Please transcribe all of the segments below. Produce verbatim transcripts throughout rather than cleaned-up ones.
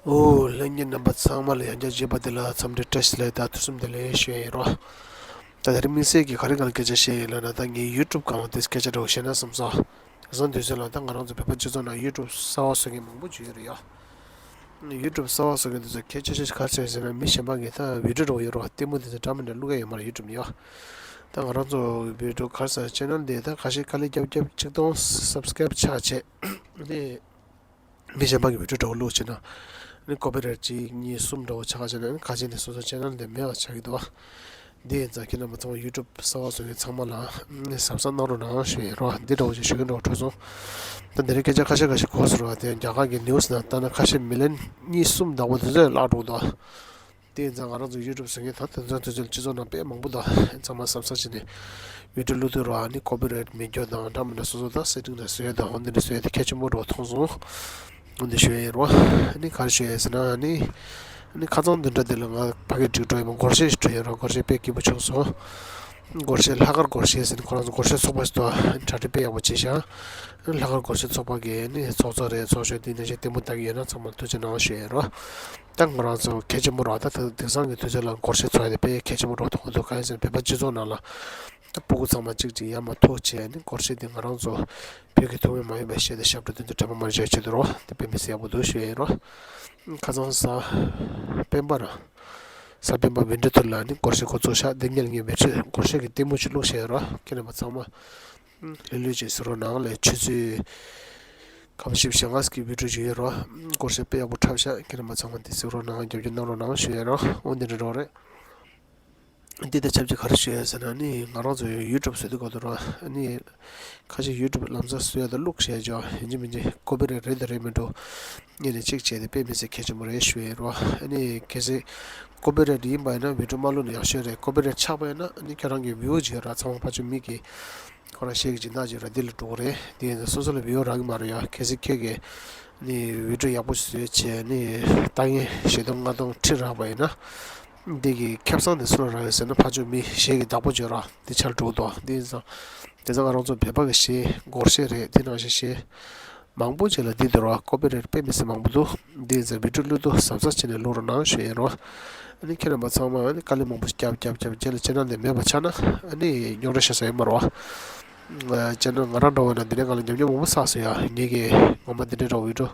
ཨོ། ལྷན་རྒྱས་རྣམ་པ་ཚང་མ་ལ་ཡང་བསྐྱར་མཇལ་བ་དེ་ལ་འཚམས་འདྲི་བཀྲ་ཤིས་བདེ་ལེགས་དང་ཐུགས་སེམས་བདེ་ལེགས་ཞུ་ཡ་ཡིན་རོ། ད་དེ་རིང་དམིགས་བསལ་གྱི་ག་རེ་གང་སྐད་ཆ་བཤད་ཡིན་ལབ་ན། ད་ངའི་ཡུ་ཊུབ་སྒང་ལ་དེ་སྐད་ཆ་འདྲ་བོ་བཤད་ན་བསམ་སོང་། དེང་སང་དུས་ཚོད་ལ་ད་ང་རང་ཚོ་བོད་པ་སྤྱི་ཚོགས་ནང་ཡུ་ཊུབ་གསར་པ་བཟོ་མཁན་མང་པོ་ཅིག་ཡོད་རེད་ཡ། ཡུ་ཊུབ་གསར་པ་བཟོ་མཁན་དེ་ཚོ་གལ་ཆེ་ཤོས་ག་རེ་ཟེར་ན། མི་གཞན་པ་གིས་ད་བི་ཌིའོ་འདྲ་བོ་ཡོད་རོ། ལྟད་མོ་དེ་ཚོ་འདྲ་མི་འདྲ་བླུག་གི་ཡོད་མ་རེད་ཡུ་ཊུབ་ནས་ཡ། ད་ང་རང་ཚོ་བི་ཌིའོ་ག་རེ་ཟེར། ཆེ་ནལ་དེ་ད་ཁ་ཤས་དཀའ་ལས་རྒྱབ་རྒྱབ་ཆིག་སྟོང་སབ་སི་ཀེ་རེབ་ཆགས་བྱས། དེ་མི་གཞན་པ་གི་བི་ཌིའོ་འདྲ་བོ་བླུགས་བྱས་ན། ནི་ཀོ་པི་རའེ་ཊི་གཅིག་གཉིས་གསུམ་འདྲ་བོ་ཆགས་བྱས་ན། ནི་ཁ་ཆེ་ནས་སོ་སོ་ཆེ་ནལ་དེ་མེད་པ་ཆགས་ཀྱི་འདུག་བ། འདི་ཡིན་ཙང་ཁྱེད་རྣམ་པ་ཚང་མ་ཡུ་ཊུབ་གསར་པ་བཟོ་མཁན་ཚང་མ་ལ་ནི་གཟབ་གཟབ་གནང་རོགས་གནང་ཞུ་ཡིན་རོ། འདི་འདྲ་བོ་ཅིག་ཞུ་གི་འདྲ་བོ་འཕྲོད་སོང་། ད་འདི་རིང་སྐད་ཆ་ཁ་ཤས་ཁ་ཤས་གོ་སོང་རོ། དེ་རྒྱ་གར་གྱི་ནིའུ་སི་ནང་ལྟ་ན་ཁ་ཤས་མི་ལན་གཉིས་གསུམ་བདག་པོ་དེ་ཚོས་བརླག་འགྲོ་གི་འདུག་དེ་ཡིན་ཙང་ང་རང་ཚོ་ཡུ་ཊུབ་བཟོ་མཁན་ད་དེང་སང་དུས་ཚོད་སྤྱི་ཚོགས་ནང་དཔེ་མང་པོ་འདུག་ཚང་མ་གཟབ་གཟབ་བྱས་ནས་བི་ཌིའོ་བླུག་དུས་རོ། ཨ་ནི་ཀོ་པི་རའེ་ཊི་མེད་རྒྱུ་དང་འདྲ་མི་འདྲ་སོ་སོ་ད་སེ་ཊིང་འདྲ་བཟོ་ཡ་དང་འོ་འདི་འདྲ་བཟོ་ཡ་དེ་གལ་ཆེན་པོ་འདྲ་བོ་མཐོང་སོང་། འོ་འདི་ཞུ་ཡ་ཡིན་རོ། ཨ་ནི་ག་རེ་ཞུ་ཡ་ཡིན་ཟེར་ན། ཨ་ནི་ཨ་ནི་ཁ་སང་བདུན་ཕྲག་འདི་ལ་ང་ཕ་གིར་འགྲིག་འགྲོ་ཡ་མ། སྒོར་གཞས་ཞིག་འགྲོ་ཡ་རོ། སྒོར་གཞས་དཔེ་སྐྱིད་པོ་བྱུང་སོང་། སྒོར་གཞས་ལྷག་དཀར་སྒོར་གཞས་ཟེར་ནས་ཁོ་རང་ཚོ་སྒོར་གཞས་ཚོགས་པ་ཞིག་འདུག་གྲ་སྒྲིག་དཔེ་ཡག་པོ་བྱས་ཤག་ལྷག་དཀར་སྒོར་གཞས་ཚོགས་པ་གི་ནི་ཚོགས་གཙོ་རེད། ཚོགས་གཞོན་དེ་ནས་ཅིག་ལྟད་མོ་ལྟ་གི་ཡོད་ན་ཚང་མ་ལ་ཐུགས་རྗེ་གནང་ཞུ་ཡ་ཡིན་རོ། ད་ང་རང་ཚོ་གལ་ཆེན་པོ་རོ། ད་དེང་སང་གི་དུས་ཚོད་ལ་སྒོར་གཞས་ཚོགས་ཡ་དེ་དཔེ་གལ་ཆེན་པོ་རོ། མཐོང་གི་འདུག་གང་ཡིན་ཟེར་ན་བོད་པ་སྤྱི་ཚོགས་ནང་ལ་ད་སྤུ་གུ་ཚང་མ་གཅིག་གཅིག་ཡར་མར་ཐུག་བྱས་ནི་སྒོར་གཞས་དེ་ང་རང་ཚོ་བོད་ཀྱི་ཐུན་མོང་མ་ཡིན་པའི་གཞས་དེ་ཞབས་བྲོ་འདོན་དུས་འདྲ་མི་འདྲ་བྱས་བྱེད་དུ་རོ། དེ་དཔེ་མི་སྲིད་ཡག་པོ་འདུག་ཞུ་ཡ་ཡིན་རོ། ཁ་སང་གཟའ་སྤེན་པ་ར། གཟའ་སྤེན་པ་བྷན་ཌ་ཐུར་ལ་ནི་སྒོར་གཞས་འགོ་བཙུགས་ཤག་དེ་ཉིན་ངས་བེད་སྤྱོད་སྒོར་གཞས་ཀྱི་ལྟད་མོ་ཅིག་བླུགས་བཞག་ཡོད་ར། ཁྱེད་རྣམ་པ་ཚང་མ་ལྷོད་ལྷོད་ཅིག་གཟིགས་རོགས་གནང་ལས། ཆུ་ཚོད་ཁམས་བཞི་བཅུ་ཞེ་ལྔ་གི་བི་ཌིའོ་ཅིག་ཡོད་ར། སྒོར་གཞས་དཔེ་ཡག་པོ་འཁྲབ་ཤག་ཁྱེད་རྣམ་པ་ཚང་མ་དེ་གཟིགས་རོགས་གནང་། རྒྱབ་སྐྱོར་གནང་རོགས་གནང་ཞུ་ཡ་ར། འོ་འདི་འདྲ་རོགས་རེད། འདི་དང་ཆབས་ཅིག་ག་རེ་ཞུ་ཡ་ཟེར་ན། ནི་ང་རང་ཚོ་ཡུ་ཊུབ་བཟོ་དུས་སྐབས་དུ་ར། ནི་ཁ་ཤས་ཡུ་ཊུབ་ལམ་སང་བཟོ་ཡ་དང་བླུགས་བཞག་ཅོ་ཡིན་གཅིག་མིན་གཅིག་ཀོ་པི་རའེ་ཊི་རེད་དང་རེད་མི་འགྲོ། ངས་ནི་གཅིག་བྱས་ཏེ་དཔེ་མི་སྲིད་གལ་ཆེན་པོ་རེད་ཞུ་ཡ་ཡིན་རོ། ནི་གལ་སྲིད་ཀོ་པི་རའེ་ཊི་ཡིན་པ་ཡིན་ན་བི་ཌིའོ་མ་བླུགས་ན་ཡག་ཤོས་རེད། ཀོ་པི་རའེ་ཊི་ཆགས་པ་ཡིན་ན་ནི་ཁྱོད་རང་གི་བིའུ་ཅིག་ཡོད་ར། ཚང་མ་ཕར་ཚུར་མི་གིས་ཁོ་རང་གཞས་ཀྱི་སྦྱིན་བདག་ཅིག་ཡོད་ར། འདི་ལ་འགྲོ་གི་རེད། དེ་ཡིན་ཙང་སོ་སོ་ལ་བིའུ་རག་གི་མ་རེད་ཡ། གལ་སྲིད་ཁྱོད་ཀྱིས་ནི་བི་ཌིའོ་ཡག་པོ་ཞིག་བཟོས་བྱས་ནི་ལྟ་མཁན་བཞི་སྟོང་ལྔ་སྟོང་ཁྲི་རག་པ་ཡིན་ན། འདི་གི་ཁེ་བཟང་དེ་སུ་ལ་རག་ཡོད་ཟེར་ན། ཕར་ཕྱོགས་མི་གཞས་ཀྱི་བདག་པོ་ཅིག་ཡོད་ར། འདི་ཆགས་འགྲོ་གི་འདུག་དེ་ཡིན་ཙང་དེང་སང་ང་རང་ཚོ་བོད་པ་གི་གཞས་སྒོར་གཞས་རེད། དེ་ནང་བཞིན་གཞས་མང་པོ་ཅིག་ལ་འདི་འདུག་ར། ཀོ་པི་རའེ་ཊི་དཔེ་མི་སྲིད་མང་པོ་འདུག་དེ་ཡིན་ཙང་བི་ཌིའོ་བླུགས་དུས་གཟབ་གཟབ་བྱས་ནས་བླུག་རོགས་གནང་ཞུ་ཡ་ཡིན་རོ། ཨ་ནི་ཁྱེད་རྣམ་པ་ཚང་མ་ཨ་ནི་དཀའ་ལས་མང་པོ་ཞིག་རྒྱབ་རྒྱབ་རྒྱབ་རྗེས་ལ་ཆེ་ནལ་འདི་མེད་པ་ཆགས་ན་ཨ་ནི་རྙོག་དྲ་བཤད་ས་ཡོད་མ་རེད་བ། ཨ་ཅེ་ནལ་ང་རང་འདྲ་བོ་ཡིན་ན་འདི་འདྲའི་སྒང་ལ་ཉམས་མྱོང་མང་པོ་བསགས་སོང་ཡ། ངེད་ཀྱིས་ངོ་མ་འདི་འདྲའི་འདྲ་བོ་བི་ཌིའོ་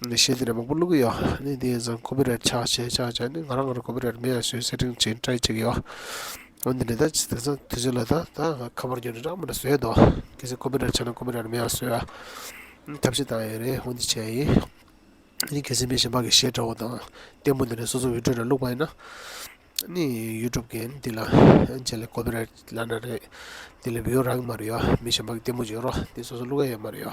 གཞས་འདི་འདྲ་མང་པོ་བླུགས་ཀྱི་ཡོད། ཨ་ནི་འདི་ཡིན་ཙང་ཀོ་པི་རའེ་ཊི་ཆགས་བྱས་ཆགས་བྱས་ནི་ང་རང་ང་རང་ཀོ་པི་རའེ་ཊི་མེད་ཡ་བཟོས། སེ་ཊིང་ཅིག་ཊའི་བྱེད་ཀྱི་ཡོད། འོ་འདི་འདྲ་ད་དེང་སང་དུས་ཚོད་ལ་ད་ད་ཁ་པར་རྒྱུ་འདྲ་འདྲ་མི་འདྲ་བཟོས་འདུག་གལ་སྲིད་ཀོ་པི་རའེ་ཊི་ཆགས་ན་ཀོ་པི་རའེ་ཊི་མེད་ཡ་བཟོས་ཡ། ཐབས་ཤེས་བཏང་ཡ་རེད། འོ་འདི་བྱས་ཡིན། ཨ་ནི་གལ་སྲིད་མི་གཞན་པ་གི་གཞས་འདྲ་བོ་དང་ལྟད་མོ་འདི་འདྲ་སོ་སོ་བི་ཌིའོ་ནང་བླུགས་པ་ཡིན་ན། ཨ་ནི་ཡུ་ཊུབ་གིས་འདི་ལ་རྗེས་ལ་ཀོ་པི་རའེ་ཊི་ལབ་ན་རེད། འདི་ལ་བིའུ་རག་གི་མ་རེད་ཡ། མི་གཞན་པ་གི་ལྟད་མོ་ཅིག་ཡོད་རོ། འདི་སོ་སོ་བླུག་ཡ་ཡོད་མ་རེད་ཡ།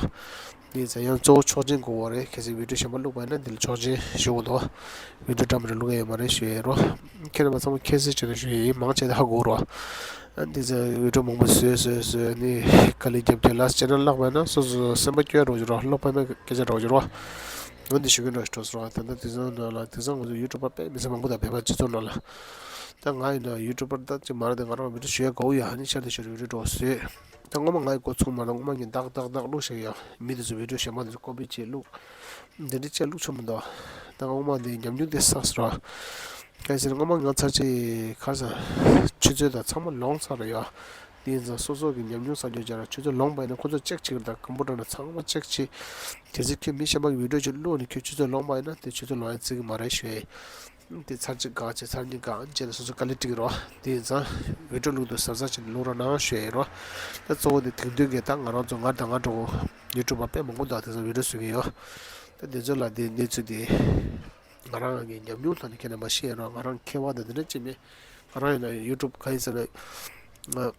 འདི་ཡིན་ཙང་ཡང་གཙོ་བོ་ཆོག་མཆན་དགོས་པ་རེད། གལ་སྲིད་བི་ཌིའོ་གཞན་པ་བླུགས་པ་ཡིན་ན་འདི་ལ་ཆོག་མཆན་ཞུ་དགོས་འདུག་བི་ཌིའོ་འདྲ་མི་འདྲ་བླུག་ཡ་ཡོད་མ་རེད་ཞུ་ཡ་ཡིན་རོ། ཁྱེད་རྣམ་པ་ཚང་མ་ཁྱད་གསོད་བྱས་ནས་ཞུ་ཡ་ཡིན། མང་ཆེ་ད་ཧ་གོ་རོ། ཨ་འདི་ཚོ་བི་ཌིའོ་མང་པོ་བཟོས་བཟོས་བཟོས་ནི་དཀའ་ལས་རྒྱབ་རྒྱབ་ལ་ཅེ་ནལ་བརླག་པ་ཡིན་ན་སོ་སོ་སེམས་པ་སྐྱོ་རོགས་ཀྱི་རོ། ལོག་པ་མེད་སྐད་ཆ་རོགས་ཀྱི་རོ། འོ་འདི་ཞུ་གི་འགྲོ་ཞིག་འགྲོ་སོང་ར། ད་ལྟ་དེང་སང་ནང་ལ་དེང་སང་ང་ཚོ་ཡུ་ཊུབ་པ་དཔེ་མི་སྲིད་མང་པོ་དང་བོད་པ་སྤྱི་ཚོགས་ནང་ལ། ད་ང་ཡིན་ན་ཡུ་ཊུབ་པ་ད་ཅིག་མ་རེད་དེ། ང་རང་བི་ཌིའོ་ཞུ་ཡ་དགའ་བོ་ཡོད། ཨ་ནི་ཤར་དུ་ཤར་བི་ཌིའོ་འགྲོ་བཟོས། ད་སྔོན་མ་ང་ཡི་འགོ་ཚུགས་མ་ན་སྔོན་མ་ངས་ཏག་ཏག་ཏག་བླུགས་ཤག་ཡ། མི་དེ་ཚོ་བི་ཌིའོ་གཞན་པ་དེ་ཚོ་ཀོ་པི་བྱས་བླུགས། འདི་འདྲ་བྱས་བླུགས་ཆོག་མི་འདུག་ད་སྔོན་མ་འདི་ཉམས་མྱོང་དེ་བསགས་སོང་ར། གང་ཡིན་ཟེར་ན་སྔོན་མ་ང་ཚར་གཅིག་ག་རེ་ཟེར། ཆུ་ཚོད་དང་ཚང་མ་ལོངས་ཚར་ར་ཡ། དེ་ཡིན་ཙང་སོ་སོ་གི་ཉམས་མྱོང་བསགས་རྒྱུ་བྱས་ར། ཆུ་ཚོད་ལོངས་པ་ཡིན་ན་ཁོ་ཚོ་ཅེག་བྱེད་ཀྱི་རེད། ད་ཀམ་པུ་ཊར་ནང་ཚང་མ་ཅེག་བྱེད། གལ་སྲིད་ཁྱོད་མི་གཞན་པ་གི་བི་ཌིའོ་ཅིག་བླུགས་ནས་ཁྱོད་ཆུ་ཚོད་ལོངས་པ་ཡིན་ན་དེ་ཆུ་ཚོད་ལོངས་ཡ་བརྩི་གི་མ་རེད་ཞུ་ཡ་ཡིན། དེ་ཚར་གཅིག་བཀག་བྱས་ཚར་གཉིས་བཀག་བྱས་ལ་སོ་སོ་དཀའ་ལས་འཕྲད་ཀྱི་རེད། དེ་ཡིན་ཙང་བི་ཌིའོ་བླུགས་དུས་གཟབ་གཟབ་བྱས་ནས་བླུག་རོགས་གནང་ཞུ་ཡ་ཡིན་རོ། ད་གཙོ་བོ་དེ་དེང་དུས་ཀྱི་ད་ང་རང་ཚོ་ང་དང་ང་འདྲ་བོ་ཡུ་ཊུབ་པ་དཔེ་མང་པོ་འདུག་དེང་སང་བི་ཌིའོ་བཟོ་མཁན་ཡོད། ད་དེ་ཚོ་ལ་དེ་གནས་ཚུལ་དེ་ང་རང་གི་ཉམས་མྱོང་ཐོག་ནས་ཁྱེད་རྣམ་པ་བཤད་ཡ་རོ། ང་རང་མཁས་པ་དང་དེ་འདྲ་ཅིག་མེད། ང་རང་ཡིན་ན་ཡུ་ཊུབ་ག་ཡིན་ཟེར་ན། ང་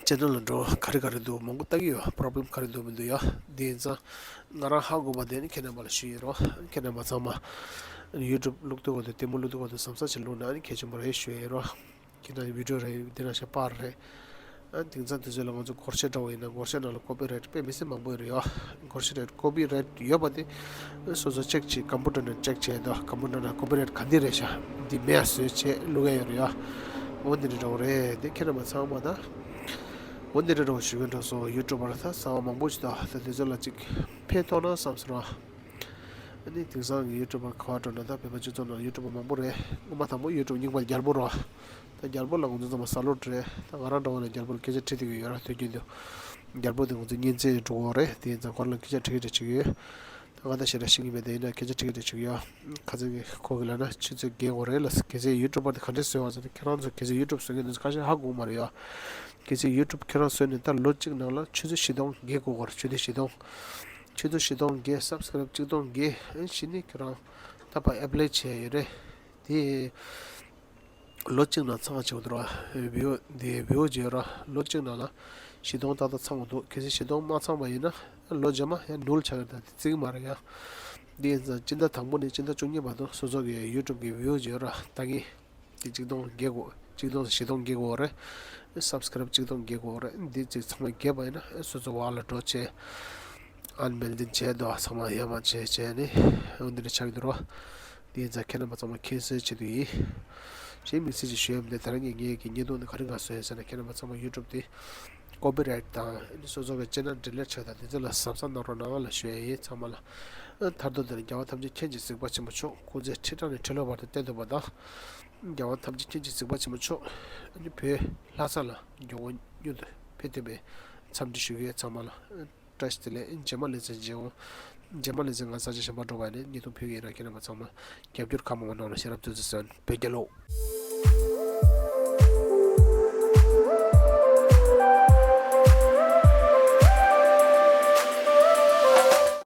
ཅེ་ནལ་ལ་འགྲོ་ག་རེ་ག་རེ་འདུག་མང་པོ་ལྟ་གི་ཡོད། པོ་རོབ་ལེམ་ག་རེ་འདུག་མི་འདུག་ཡ། དེ་ཡིན་ཙང་ང་རང་ཧ་གོ་བ་དེ་ནི་ཁྱེད་རྣམ་པ་ལ་ཞུ་ཡི་རོ། ཁྱེད་རྣམ་པ་ཚང་མ་ཡུ་ཊུབ་བླུག་དུས་གོ་དུས་ལྟད་མོ་བླུག་དུས་གོ་དུས་གཟབ་གཟབ་བྱས་བླུག་ན་ནི་གལ་ཆེན་པོ་རེད་ཞུ་ཡི་རོ། ཁྱེད་རང་བི་ཌིའོ་རེད། དེ་ནང་བཞིན་པར་རེད། ཨ་དེང་སང་དུས་ཚོད་ལ་ང་ཚོ་སྒོར་གཞས་འདྲ་བོ་ཡིན་ན་སྒོར་གཞས་ནང་ལ་ཀོ་པི་རའེ་ཊི་དཔེ་མི་སྲིད་མང་པོ་ཡོད་རེད་ཡ། སྒོར་གཞས་རེད། ཀོ་པི་རའེ་ཊི་ཡོད་པ་དེ་སོ་སོ་ཅེག་བྱེད། ཀམ་པུ་ཊར་ནང་ཅེག་བྱས་དོ། ཀམ་པུ་ཊར་ནང་ཀོ་པི་རའེ་ཊི་ག་འདི་རེད་ཤག་འདི་མེད་བཟོས་བྱས་བླུག་ཡ་ཡོད་རེད་ཡ། འོ་འདི་འདྲ་འདྲ་བོ་རེད། འདི་ཁྱེད་རྣམ་པ་ཚང་མ་ད་འོ་འདི་འདྲ་འདྲ་བོ་ཞུ་གི་འགྲོ་སོང་། ཡུ་ཊུབ་པར་ད་གསར་པ་མང་པོ་ཞིག་ད་ད་དེ་ཚོ་ལ་ཅིག་ཕན་ཐོགས་ན་བསམ་སོང་ར། ནི་དེང་སང་གི་ཡུ་ཊུབ་པར་ག་པར་འགྲོ་ན། ད་བོད་པ་སྤྱི་ཚོགས་ནང་ཡུ་ཊུབ་པར་མང་པོ་རེད། སྔོན་མ་དང་པོ་ཡུ་ཊུབ་རྙིང་པ་རྒྱལ་པོ་རོ། ད་རྒྱལ་པོ་ལ་ང་ཚོ་ཚང་མ་ས་ལོ་རེད། ད་ང་རང་འདྲ་བོ་ལ་རྒྱལ་པོར་སྐད་ཆ་དྲིས་བསྡད་ཀྱི་ཡོད་ར། དུས་རྒྱུན་དུ་རྒྱལ་པོ་དེ་ང་ཚོ་གཉེན་ཚན་འགྲོ་གི་རེད། དེ་ཡིན་ཙང་ཁོ་རང་ལ་སྐད་ཆ་དྲི་གི་རེད་བྱེད་ཀྱི་ཡོད། ད་ང་ད་ཞེ་དྲག་ཤེས་ཀྱི་མེད། དེ་ཡིན་ན་སྐད་ཆ་དྲི་གི་རེད་བྱེད་ཀྱི་ཡོད། ཁ་སང་གི་ཁོ་གིས་ལབ་ན་ཆུ་ཚོད་བརྒྱད་འགོར་རེད་ལ། གལ་སྲིད་ཡུ་ཊུབ་པར་དེ་ག་འདྲས་བཟོས་པ་ཟེར་ན། ཁྱེད་རང་ཚོ་གལ་སྲིད་ཡུ་ཊུབ་བཟོ་མཁན་དེ་ཚོ་ཁ་ཤས་ཧ་གོ་གི་མ་རེད་ཡ། གལ་སྲིད་ཡུ་ཊུབ་ཁྱེད་རང་བཟོས་ནས་ད་ལོ་གཅིག་ནང་ལ་ཆུ་ཚོད་བཞི་སྟོང་བརྒལ་དགོས་ཀྱི་རེད། ཆུ་ཚོད་བཞི་སྟོང་། ཆུ་ཚོད་བཞི་སྟོང་བརྒལ། སབ་སི་ཀ་རེབ་གཅིག་སྟོང་བརྒལ། ཨ་ནི་གཞི་ནས་ཁྱེད་རང་ད་ཕར་ཨེ་པ་ལའི་བྱས་ཡོད་རེད། དེ་ལོ་གཅིག་ནང་ཚང་བ་བྱེད་དགོས་འདུག་ར། བིའུ་དེ་བིའུ་བྱས་ཡོད་ར། ལོ་གཅིག་ནང་ལ་བཞི་སྟོང་ཏག་ཏག་ཚང་དགོས་འདུག་གལ་སྲིད་བཞི་སྟོང་མ་ཚང་པ་ཡིན་ན་ལོ་རྗེས་མ་ཡང་ནུལ་ཆགས་ཀྱི་རེད། ད་དེ་བརྩི་གི་མ་རེད་ཡ། དེ་ཡིན་ཙང་སྤྱི་ཟླ་དང་པོ་ནས་སྤྱི་ཟླ་བཅུ་གཉིས་བར་དུ་སོ་སོ་གི་ཡུ་ཊུབ་གི་བིའུ་བྱས་ཡོད་ར། ད་གིན་དེ་གཅིག་སྟོང་བརྒལ་དགོས། གཅིག་སྟོང་བཞི་སྟོང་བརྒལ་དགོས་རེད། སབ་སི་ཀ་རེབ་གཅིག་སྟོང་བརྒལ་དགོས་རེད། འདི་གཅིག་ཚང་མ་བརྒལ་བ་ཡིན་ན་སོ་སོ་བར་ལ་འགྲོ་བྱས། ཨན་མེལ་ཌིང་བྱས་འདུག་ཚང་མ་ཡར་མར་བྱས་བྱས་ནས་འོ་འདི་འདྲ་ཆགས་ཀྱི་འདུག་རོ། དེ་ཡིན་ཙང་ཁྱེད་རྣམ་པ་ཚང་མ་མཁྱེན་གསལ་ཆེད་དུ་ཡིན། གཞན་དམིགས་བསལ་ཅིག་ཞུ་ཡ་མི་འདུག་ད་རང་གི་ངའི་གི་བརྙན་ཐུང་འདི་ག་རེ་ག་བཟོས་ཡོད་ཟེར་ན། ཁྱེད་རྣམ་པ་ཚང་མ་ཡུ་ཊུབ་དེ་ཀོ་པི་རའེ་ཊི་དང་སོ་སོ་གི་ཅེ་ནལ་ཌི་ལིཊ་ཆགས་དང་དེ་ཚོ་ལ་གཟབ་གཟབ་གནང་རོགས་གནང་ལ་ཞུ་ཡ་ཡིན། ཚང་མ་ལ། མཐར་ཐུག་འདིར་རྒྱལ་བ་ཐམས་ཅད་མཁྱེན་ཅིང་གཟིགས་པ་ཆེན་པོ་མཆོག་སྐུ་ཚེ་ཁྲི་ཕྲག་ནས་ཁྲི་ལོ་བར་དུ་བརྟན་ཐུབ་པ་དང་། རྒྱལ་བ་ཐམས་ཅད་མཁྱེན་ཅིང་གཟིགས་པ་ཆེན་པོ་མཆོག་ཨ་ནི་བོད་ལྷ་ས་ལ་མགྱོགས་པོ་མྱུར་དུ་ཕེབས་ཐུབ་པའི་འཚམས་འདྲི་ཞུ་གི་ཡོད། ཚང་མ་ལ་བཀྲ་ཤིས་བདེ་ལེགས། རྗེས་མ་ལེ་ཚན་མཇལ་འོང་། རྗེས་མ་ལེ་ཚན་ང་ས་ཆ་གཞན་པར་འགྲོ་བ་ཡིན་ནའི་བརྙན་ཐུང་ཕུལ་གི་ཡིན་ར། ཁྱེད་རྣམ་པ་ཚང་མ་རྒྱབ་སྐྱོར་གང་མང་མང་གནང་རོགས། ཤེས་རབ་བདུད་རྩི་གསོན། བོད་རྒྱལ་ལོ།